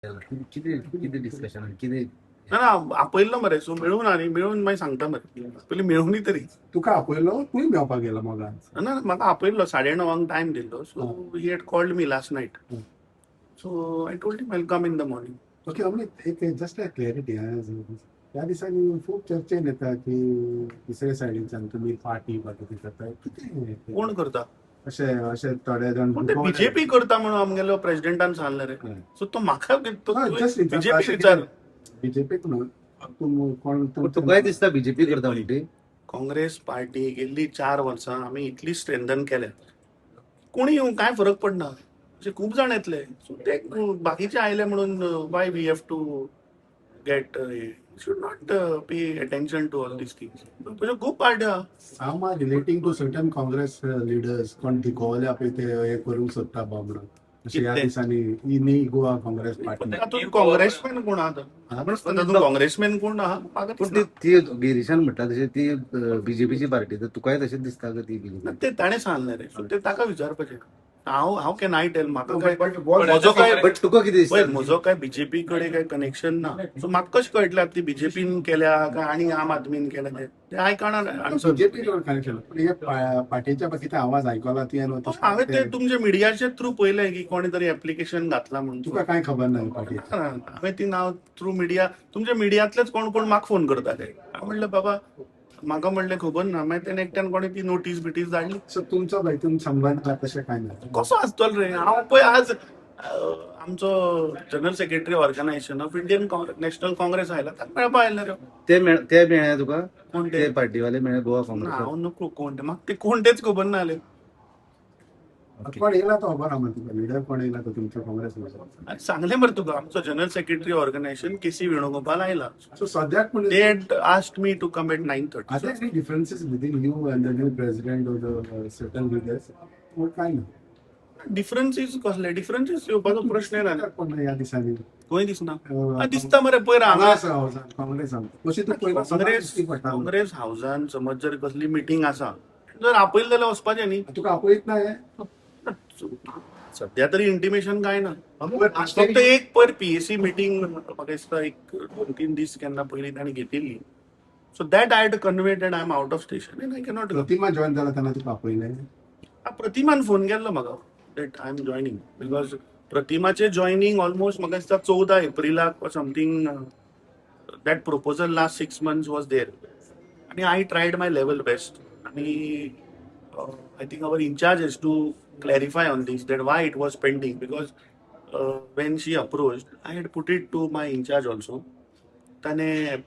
कितें कितें डिस्कशन कितें? ना ना, आपयल्लो मरे. सो मेळूं ना न्ही, मेळून मागीर सांगता मरे. पयलीं मेळूं न्ही तरी. तुका आपयलो, तूंय मेळपाक गेलो मोगान? ना, म्हाका आपयल्लो, 9:30 टायम दिल्लो. So he had called me last night, so I told him I come in the morning. Okay, Amit, एक जस्ट क्लॅरिटी. ह्या दिसांनी खूब चर्चेन येता की दुसऱ्या सायडीच्यान तुमी पार्टी बाकी करता, कितें? कोण करता? अशें अशें थोडे जाण. कोण ते? बीजेपी करता म्हणून आमगेलो प्रेसिडेंटान सांगलें रे. सो तो म्हाका जस्ट बीजेपी विचार. बीजेपीक न्हू, तूं कोण? तुकाय दिसता बीजेपी करता म्हणटी? काँग्रेस पार्टी गेल्ली 4 वर्सां आमी इतली स्ट्रेंथन केल्या, कोणी येवं कांय फरक पडना. अशे खूब जाण येतले. सो ते बाकीचे आयले म्हणून why we have to get, should not pay attention to all these things. अश्यो खूब पार्ट्यो आहा. Some are relating to certain Congress leaders, कोण धिकोवले पळय ते हे करूंक सोदता बा म्हणून अशें ह्या कितें? दिसांनी ही न्ही गोवा काँग्रेस पार्टी. तातूंत काँग्रेसमॅन कोण आहा? तातूंत काँग्रेसमॅन कोण आहा म्हाका पूण दिसना. ती ती गिरीशान म्हणटा तशें ती बीजेपीची पार्टी, तर तुकाय तशेंच दिसता का ती ना, बीजेपी? ते ताणें सांगलें रे. सो ते ताका विचारपाचें. हांव हांव can I tell? म्हाका काय म्हजो म्हजो काय बट तुका कितें पळय, दिसता? म्हजो काय बीजेपी कडेन काय कनेक्शन ना. सो म्हाका कशें कळटलें आतां ती बीजेपीन केल्या काय आनी आम आदमीन केल्या तें? ते I can't answer. BJP connection, पण हे पार्टीच्या कितें आवाज आयकला तुवें? हांवें ते तुमच्या मिडियाचे थ्रू पळयलें की कोणी तरी एप्लिकेशन घातलां म्हणून. तुका कांय खबर ना पार्टीची? हांवें ती नांव थ्रू मिडिया, तुमच्या मिडियांतलेच कोण कोण म्हाका फोन करताले. हांवें म्हणलें, बाबा, म्हाका म्हणलें खबर ना. मागीर तेणें एकट्यान कोणी ती नोटीस बिटीस धाडली. सो तुमचो हितून संबंद ना तशें कांय ना? कसो आसतलो रे? हांव पळय, आज आमचो general secretary organisation of Indian National Congress आयला, ताका मेळपा आयला रे. ते मेळ्ळे तुका? कोण ते ते? पार्टीवाले मेळ्ळे गोवा ना. काँग्रेस? हांव नको कोण ते, म्हाका ते कोण तेच खबर ना जालें. कोण येयला तो खबर आहा तुका? लिडर कोण येयला तो तुमच्या काँग्रेस? आनी सांगलें मरे तुका, आमचो general secretary organisation K C Venugopal आयला. सो सद्याक पूण They had asked me to come at 9:30. Are there any differences within you and the new president or the certain leaders? Or काय ना? डिफरन्सीस कसले डिफरन्सीस येवपाचो प्रश्न येना. कोण ह्या दिसांनी? खंय दिसना. दिसता मरे, पयर हांगा हांगा आसा हावसान काँग्रेसान कशी तूं पयलो काँग्रेस काँग्रेस हावसान समज जर कसली मिटींग आसा, जर आपयलें जाल्यार वचपाचें न्ही. तुका आपयत ना हे? सध्या तरी इंटिमेशन काय ना. फक्त एक पयर पीएसी मिटींग म्हाका दिसता एक 2-3 दीस केन्ना पयलीं तांणी घेतिल्ली. So that I had convey that I am out of station and I cannot. Pratima join जाला तेन्ना तुका आपयलें? प्रतिमान फोन केल्लो म्हाका that I am joining, because प्रतिमाचे joining almost म्हाका दिसता 14 एप्रिलाक something, that proposal last 6 months was there आनी I tried my level best. आनी I think our in-charge has to clarify on this, that why it was pending, because when she approached, I had put it to my in-charge also. ताणें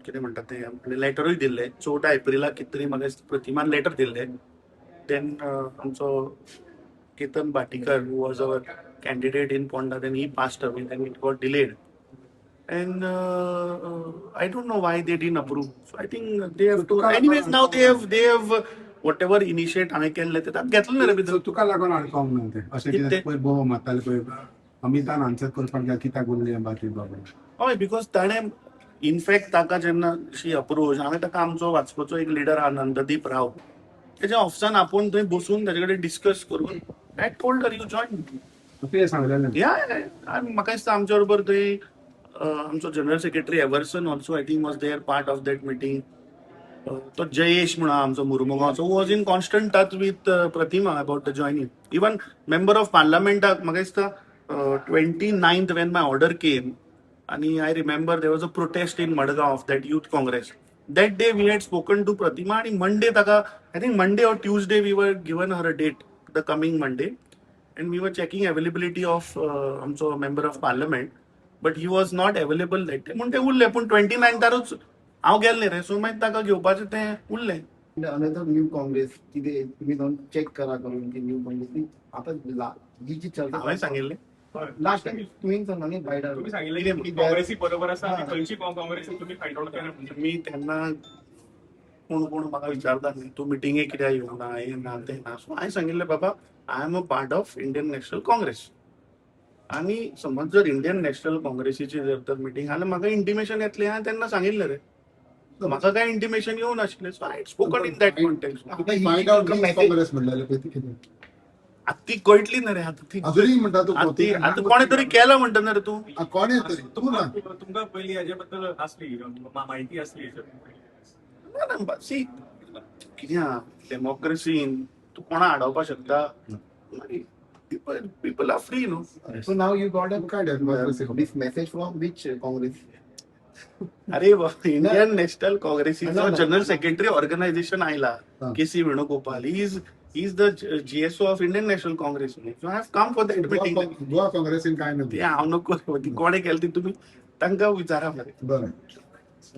कितें म्हणटात ते आपलें लेटरूय दिल्लें. 14 एप्रिलाक कितें तरी म्हाका दिसता प्रतिमान लेटर दिल्लें. Then आमचो Ketan Bhatikar, who was our candidate in Ponda, then he passed away, then it got delayed and I don't know why they didn't approve. So I think they have to, anyways, now they have whatever initiate हांवें केल्लें तें घेतलें ना रे भितर. So तुका लागून अडकोंक ना तें अशें? कितें? कितें पयर बोव मारताले पळय, अमितान आन्सर करपाक जाय कित्याक उरलें बाकी बाबा. हय, because ताणें इनफॅक्ट ताका जेन्ना शी अप्रोच, हांवें ताका आमचो वास्कोचो एक लिडर आहा नंददीप राव, तेज्या ऑफिसान आपोवन थंय बसून ताजे कडेन डिस्कस करून I told her, you join. तुवें सांगलेलें? या, म्हाका दिसता आमच्या बरोबर थंय आमचो general secretary Everson also I think was there, part of that meeting. तो जयेश म्हणून आहा आमचो मुर्मुगांवचो, was in constant touch with Pratima about the joining. Even member of पार्लमेंटाक म्हाका दिसता 29th when my order came आणि I remember there was a protest in Madgaon of that Youth Congress. That day we had spoken to Pratima आणि Monday ताका, I think Monday or Tuesday, we were given her a date, the coming Monday, and we were checking availability of आमचो member of parliament, but he was not available that day म्हणून ते उरले. पूण 29थारूच हांव गेल्लें रे, so मागीर ताका घेवपाचें तें उरलें. अनदर न्यू काँग्रेस कितें तुम्ही जावन चेक करा करून की न्यू काँग्रेस आता ही जी चर्चा. हांवें सांगिल्लें? लास्ट टाइम तुम्ही सांगला न्ही बायडा. तुम्ही सांगितलं की काँग्रेसी बरोबर आसा आणि खंयची काँग्रेस तुम्ही फायंड आउट करा. मी त्यांना, कोण कोण म्हाका विचारता न्ही, तूं मिटिंगेक कित्याक येवंक ना, हें ना तें ना. सो हांवें सांगिल्लें, बाबा, I am a part of Indian National Congress आणि समज जर इंडियन नॅशनल काँग्रेसीची जर तर मिटींग जाल्यार म्हाका इंटिमेशन येतलें. हांवें तेन्ना सांगिल्लें रे. म्हाका काय इंटिमेशन येवं नाशिल्लें, so I spoken in that context. Find out Congress म्हणलेलें पळय, ती कितें? आतां ती कळटली ना रे आतां ती. अजूनही म्हणटा तू. आतां ती आतां कोणे तरी केला म्हणटा ना रे तूं. कोणे तरी, तूं ना. तुमकां पयलीं हाजे बद्दल आसली माहिती आसली? ना, सी, कितें आहा, डेमोक्रेसीन तूं कोणा आडावपाक शकता? मागीर people are free न्हू. So now you got काय democracy? This message from which Congress? अरे बाबा, इंडियन नॅशनल काँग्रेसीचो ना, ना. जनरल सेक्रेटरी ऑर्गनायझेशन आयला. हा. K C Venugopal is the GSO of Indian National Congress. I have come for that meeting. Goa काँग्रेसीन काय ते ना. हांव नको, ती कोणे केलें ती तुमी तांकां विचारा मरे. बरं.